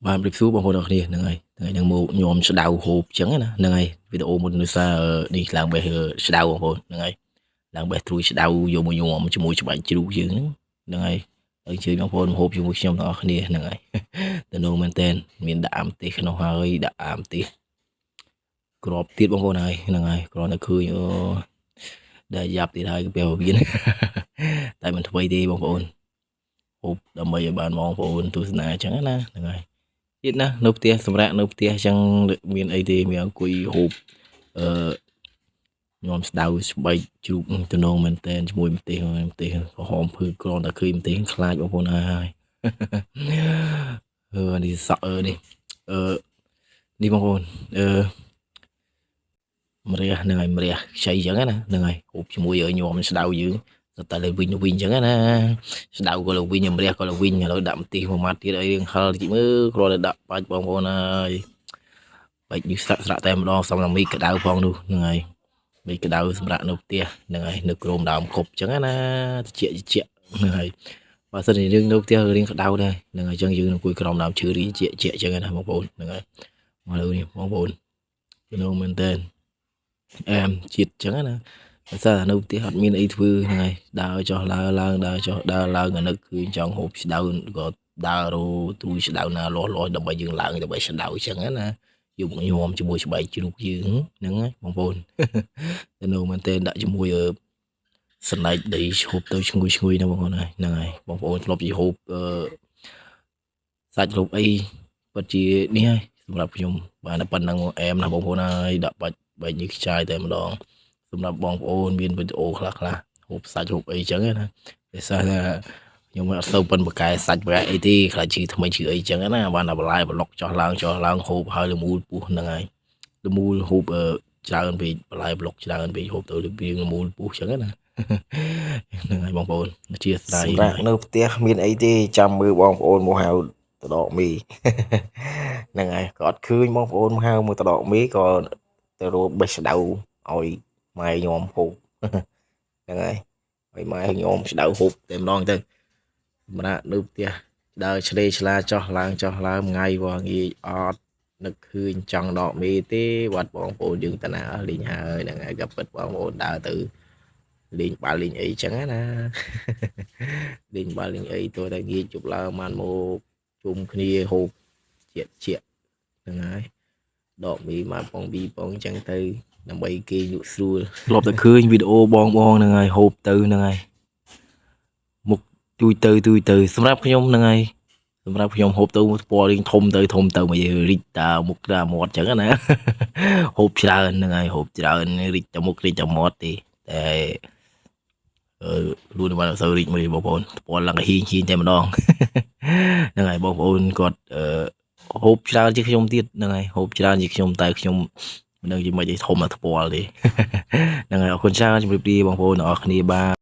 បាទជម្រាបសួរបងប្អូនអរគ្នាហ្នឹងហើយថ្ងៃហ្នឹងមកញោមស្ដៅហូបអញ្ចឹងណាហ្នឹងហើយវីដេអូមុនដោយសារនេះឡើងបេះស្ដៅបងប្អូនហ្នឹងហើយឡើងបេះត្រួយស្ដៅយកមកញោមជាមួយច្បាច់ជ្រូកយើងហ្នឹងហ្នឹងហើយហើយជឿបងប្អូនមកហូបជាមួយខ្ញុំទាំងអស់គ្នាហ្នឹងហើយ ទៅនោះមែនតើមានដាក់អាំទេសក្នុងហើយដាក់អាំទេសក្របទៀតបងប្អូនហើយហ្នឹងហើយគ្រាន់តែឃើញអូដែលយ៉ាប់ទៀតហើយកាពះវៀន តែមិនថ្មីទេបងប្អូនហូបដើម្បីឲ្យបានបងប្អូនទស្សនាអញ្ចឹងណាហ្នឹងហើយ ទៀតណានៅផ្ទះសម្រាប់នៅផ្ទះអញ្ចឹងមានអីទេមានអង្គុយហូបអឺញោមស្ដៅស្បែកជ្រូកតំណងមែនតែនជាមួយម្ទេសម្ទេសក្រហមភឺក្រងតែឃើញម្ទេសខ្លាចបងប្អូនហើយ អឺនេះសក់អឺនេះអឺនេះបងប្អូនអឺម្រះហ្នឹងហើយម្រះខ្ចីអញ្ចឹងណាហ្នឹងហើយហូបជាមួយឲ្យញោមស្ដៅយើងតែលើវិញវិញអញ្ចឹងណា ស្ដៅក៏លើវិញម្រះក៏លើវិញឥឡូវដាក់ម្ទេសមួយម៉ាត់ទៀតអីរឿងហិលតិចមើលគ្រាន់តែដាក់បាច់បងប្អូនហើយបាច់នេះស្រាក់ស្រាក់តែម្ដងសំឡំមីក្តៅផងនោះហ្នឹងហើយមីក្តៅសម្រាប់នៅផ្ទះហ្នឹងហើយនៅក្រោមដើមខប់អញ្ចឹងណាតិចតិចហ្នឹងហើយបើសិនជាយើងនៅផ្ទះរៀងក្តៅដែរហ្នឹងហើយអញ្ចឹងយើងនឹងអង្គុយក្រោមដើមឈើរីជាជាអញ្ចឹងណាបងប្អូនហ្នឹងហើយមកលើនេះបងប្អូនទៅមែនតើអែមជាតិអញ្ចឹងណា ដោយសារតែនៅផ្ទះអត់មានអីធ្វើហ្នឹងហើយដើរចុះឡើងឡើងដើរចុះដើរឡើងអានឹកគឺចង់ហូបស្ដៅក៏ដើររទូយស្ដៅណាលាស់លាស់ដើម្បីយើងឡើងដើម្បីស្ដៅអញ្ចឹងណាយកមកញោមជាមួយស្បែកជ្រូកយើងហ្នឹងហើយបងប្អូន ទៅនៅមែនទែនដាក់ជាមួយអឺសណ្តែកដីឈប់ទៅឈ្ងុយឈ្ងុយណាបងប្អូនហើយហ្នឹងហើយបងប្អូនធ្លាប់ជាហូបអឺសាច់រូបអីពិតជានេះហើយសម្រាប់ខ្ញុំបានតែប៉ុណ្្នឹងអែមណាស់បងប្អូនហើយដាក់បាច់បែកនេះខ្ចាយតែម្ដង សម្រាប់បងប្អូនមានវីដេអូខ្លះខ្លះហូបសាច់ហូបអីចឹងណាដោយសារថាខ្ញុំអត់សូវប៉ិនបកកែសាច់បកកែអីទេខ្លះឈឺថ្មីឈឺអីចឹងណាបានតែបន្លាយប្លុកចោះឡើងចោះឡើងហូបហើយលមូលពោះហ្នឹងហើយលមូលហូបអឺច្រើនពេកបន្លាយប្លុកច្រើនពេកហូបទៅលៀងលមូលពោះចឹងណា ហ្នឹងហើយបងប្អូនអធិស្ឋាន សម្រាប់នៅផ្ទះមានអីទេចាំមើលបងប្អូនមកហៅតដកមី ហ្នឹងហើយក៏អត់ឃើញបងប្អូនមកហៅមកតដកមីក៏ទៅរកបេះស្ដៅឲ្យម៉ែញោមហូប ហ្នឹងហើយឲ្យម៉ែញោមស្ដៅហូបតែម្ដងទៅសម្រាប់នៅផ្ទះដើរឆ្លេឆ្លាចោះឡើងចោះឡើងថ្ងៃវងងាយអត់នឹកឃើញចង់ដកមេទេវត្តបងប្អូនយើងតាណាលេងហើយហ្នឹងហើយក៏ពិតបងប្អូនដើរទៅលេងបាល់លេងអីចឹងណា លេងបាល់លេងអីទោះតែងាយជប់ឡើងបានមកជុំគ្នាហូបជាតិជាតិហ្នឹងហើយដកមីមកបងប៊ីបងចឹងទៅដើម្បីគេលក់ស្រួល ធ្លាប់តែឃើញវីដេអូបងបងហ្នឹងហើយហូបទៅហ្នឹងហើយមុខទូយទៅទូយទៅសម្រាប់ខ្ញុំហ្នឹងហើយសម្រាប់ខ្ញុំហូបទៅពណ៌រៀងធំទៅធំទៅមកយើងរីកតាមុខតាមាត់ចឹងណា ហូបច្រើនហ្នឹងហើយហូបច្រើនរីកតាមុខរីកតាមាត់ទេតែអឺខ្លួនបានអត់សូវរីកមកទេបងប្អូនពណ៌ឡើងហៀងហៀងតែម្ដង ហ្នឹងហើយបងប្អូនគាត់អឺហូបច្រើនជាងខ្ញុំទៀតហ្នឹងហើយហូបច្រើនជាងខ្ញុំតែខ្ញុំមិនដឹងជាមិនអីធំដល់ថ្ពាល់ទេ ហ្នឹងហើយអរគុណច្រើនជម្រាបលាបងប្អូនទាំងអស់គ្នាបាទ។